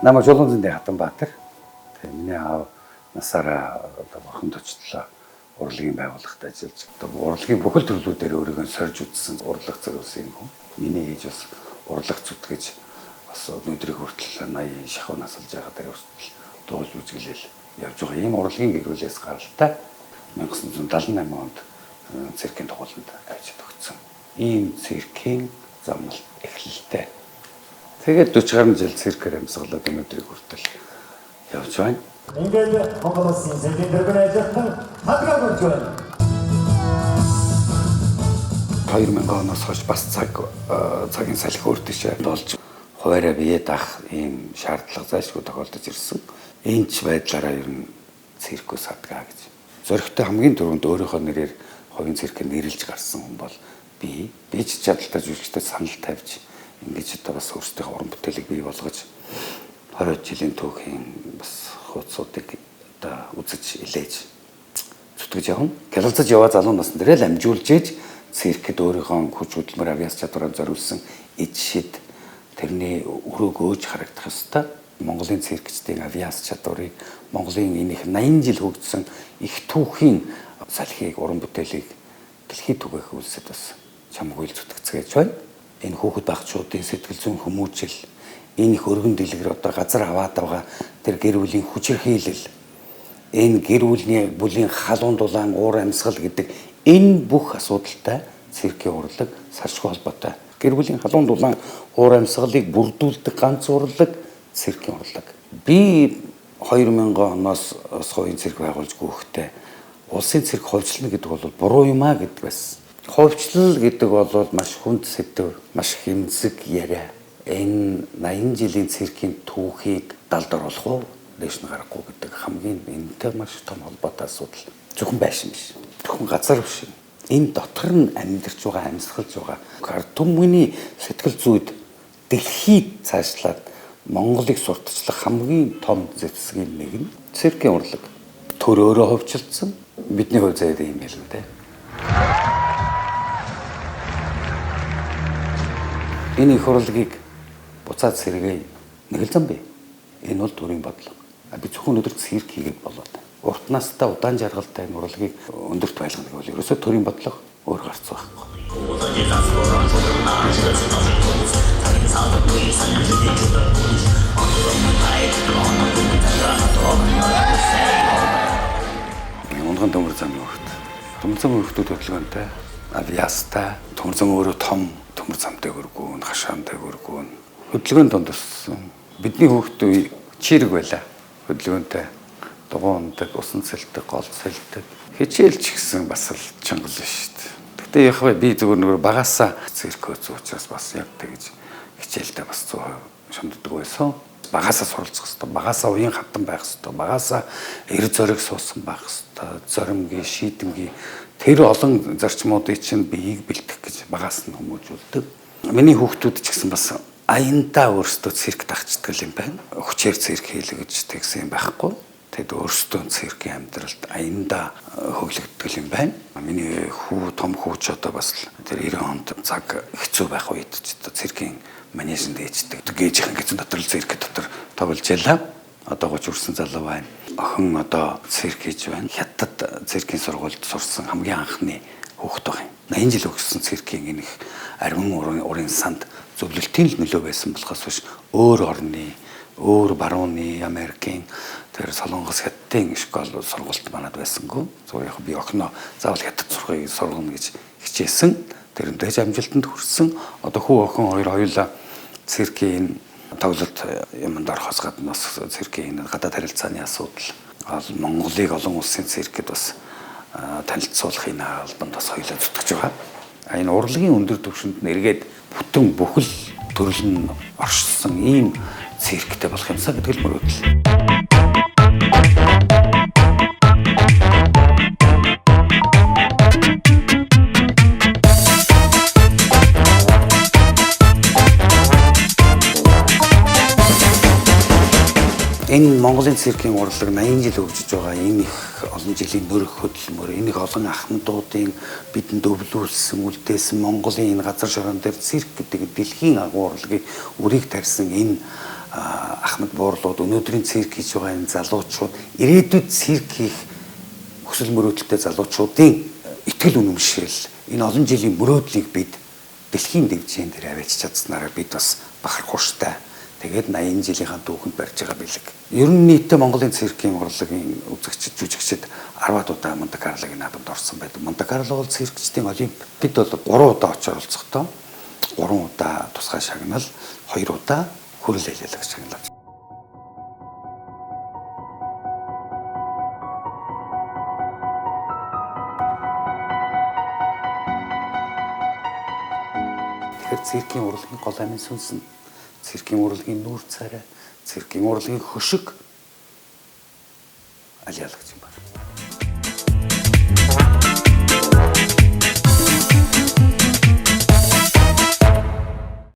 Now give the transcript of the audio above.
Намайг Чулуун зэндийн Хатанбаатар. Тэгээ миний аав насаараа одоо бурхан төчлөө урлагийн байгууллагад ажиллаж одоо урлагийн бүхэл төрлүүдээр өөрийгөө сорж үзсэн урлаг зориулсан юм хүн. Миний ээж бас урлаг зүтгэж бас өнөөдрийг хүртэл 80 шахуу насалж байгаа дээр хүртэл дуулж үзгэлэл явж байгаа. Ийм урлагийн гэр бүлээс гаралтай 1978 онд циркийн тугууланд авчид өгсөн. Ийм циркийн замнал эхлэлтэй. Тэгээд 40 гаруй жил циркээр амьсгалаад өнөөдрийг хүртэл явж байна. Ингээд Монгол Улсын циркийн тэргүүн ажилтан хадгаа болж байна. 2000 оноос хойш бас цагийн салхи өөр тийшээ болж хуваараа бие даах ийм шаардлага зайлшгүй тохиолдож ирсэн. Энэ ч байдлаараа ер нь циркус хадгаа гэж. Зоригтой хамгийн түрүүнд өөрийнхөө нэрээр хувийн циркээр нэрлж гарсан хүн бол би. Би ч чадaltaй жүжигчтэй санал тавьж ингэж одоо бас өөрсдийнхөө уран бүтээлийг бий болгож 20 жилийн түүхийн бас хуудсуудыг одоо үзэж илээж зүтгэж явна. Гялалзаж яваа залуу насн дээрээ л амжуулж ээж циркэд өөрийнхөө хүч хөдөлмөр авьяас чадвараа зориулсан ид шид тэрний өрөөг өөж харагдах ёстой. Монголын циркчдийн авьяас чадварыг Монголын энэ их 80 жил хөгжсөн их түүхийн салхийг уран бүтээлийг дэлхийд түгээх үйлсэд бас чамгүй л зүтгэцээж байна. Энэ хүүхэд багчуудын сэтгэл зүйн хүмүүжил, энэ их өргөн дэлгэр одоо газар аваад байгаа тэр гэр бүлийн хүчирхийлэл, энэ гэр бүлийн бүлийн халуун дулаан уур амьсгал гэдэг энэ бүх асуудалтай циркийн урлаг салшгүй холбоотой. Гэр бүлийн халуун дулаан уур амьсгалыг бүрдүүлдэг ганц урлаг циркийн урлаг. Би 2000 оноос хувийн цирк байгуулж гүөхтэй улсын цирк хувьчлана гэдэг бол буруу юм а гэдэг байсан. Хувьчлал гэдэг бол маш хүнд сэдэв, маш хэмзэг яриа. Энэ 80 жилийн циркийн түүхийг далд оруулах уу, дээш нь гаргахгүй гэдэг хамгийн энэтэй маш том холбоотой асуудал. Зөвхөн байшин биш, зөвхөн газар биш. Энэ дотор нь амьдарч байгаа, амьсгалж байгаа ард түмний сэтгэл зүйд дэлхийд цаашлаад Монголыг сурталчлах хамгийн том зэвсгийн нэг нь циркийн урлаг. Төр өөрөө хувьчилсан. Бидний хувь заяад юм байл үү те. Энэ их урлагийг буцаад сэргээе. Нэг л зам бий. Энэ бол төрийн бодлого. Би зөвхөн өнөөдөр цирк хийгээд болоод. Урт настай удаан жаргалтай энэ урлагийг өндөрт байлгах бол ерөөсөө төрийн бодлого өөр гарц байхгүй. Унган төмөр замын хүүхэд. Төмөр замын хүүхдүүд хөдөлгөөнтэй, авьяастай, төмөр зам өөрөө том төмөр замтай хөргүүн, хашаантай хөргүүн. Хөдөлгөөн донд өссөн. Бидний хүүхдүүд чирэг байла. Хөдөлгөөнтэй, дугуй ундаг, усан сэлдэг, гол сэлдэг. Хичээл ч гэсэн бас л чангал шүү дээ. Гэтэ яг би зүгээр нөгөө багасаа цирк үзүү учраас бас яг тэгж хичээлдээ бас 100% шунддаг байсан. Багасаа суралцах хэвээр, багасаа уян хатан байх хэвээр, багасаа эр зориг суусан байх хэвээр, зоримгийн, шийдэмгийн тэр олон зарчмуудыг чинь биеийг бэлтгэх гэж багаас нь хүмүүжүүлдэг. Миний хүүхдүүд ч гэсэн бас аяндаа өөрсдөө цирк дагчдаг юм байна. Хүчээр цирк хийлгэж тэгсэн юм байхгүй. Тэд өөрсдөө циркийн амьдралд аяндаа хөглөгддөг юм байна. Миний хүү том хүү ч одоо бас тэр 90 онд цаг хэцүү байх үед ч одоо циркийн манежинд ээждэг. Гээжийнхэн гэсэн дотор л цирк дотор тоглож ялаа. Одоо 30 хүрсэн залуу байна. Охин одоо цирк хийж байна. Хятад циркийн сургуульд сурсан хамгийн анхны хүүхэд байх юм. 80 жил өгсөн циркийн энэ их ариун урын санд зөвлөлтийн л нөлөө байсан болохоос биш өөр орны, өөр барууны, Америкийн тэр Солонгос хятадын школ сургуульд манад байсангүй. Зүгээр яг би охиноо заавал хятад сурахыг сургана гэж хичээсэн. Тэрнтэй ч амжилтанд хүрсэн. Одоо хүү охин хоёр хоёулаа циркийн тоглолт юмд орохоос гадна бас циркийн гадаад харилцааны асуудал, Монголыг олон улсын циркэд бас танилцуулах энэ албанд бас хоёулаа зүтгэж байгаа. Энэ урлагийн өндөр түвшинд нэргээд бүтэн бүхэл төрөл нь оршсон ийм цирктэй болох юмсан гэдэг л мөрөөдөл. Энэ Монголын циркийн урлаг 80 жил хөгжиж байгаа энэ их олон жилийн нөрөх хөдөлмөр, энэ их олон ахмадуудын бидэнд өвлүүлсэн, үлдээсэн Монголын энэ газар шорон дээр цирк гэдэг дэлхийн агуу урлагийг үрийг тарьсан энэ Ахмад буурлууд, өнөөдрийн цирк хийж байгаа энэ залуучууд, ирээдүйд цирк хийх хүсэл мөрөөдөлтэй залуучуудын итгэл үнэмшил, энэ олон жилийн мөрөөдлийг бид дэлхийн дэвжээнд дээр авчиж чадсанараа бид бас бахархууштай. Тэгээд 80 жилийнхаа түүхэнд барьж байгаа бэлэг. Ер нь нийтдээ Монголын циркийн урлагийн үзэгчид, жүжигчид 10-аад удаа Монте Карлогийн наадамд орсон байдаг. Монте Карло бол циркчдийн олимп. Бид бол 3 удаа очиж оролцохдоо 3 удаа тусгай шагнал, 2 удаа хүрэл алиалагч шагнал авч. Тэгэхээр циркийн урлагийн гол амин сүнс нь циркийн урлагийн нүүр царай, циркийн урлагийн хөшиг алиалагч юм байна.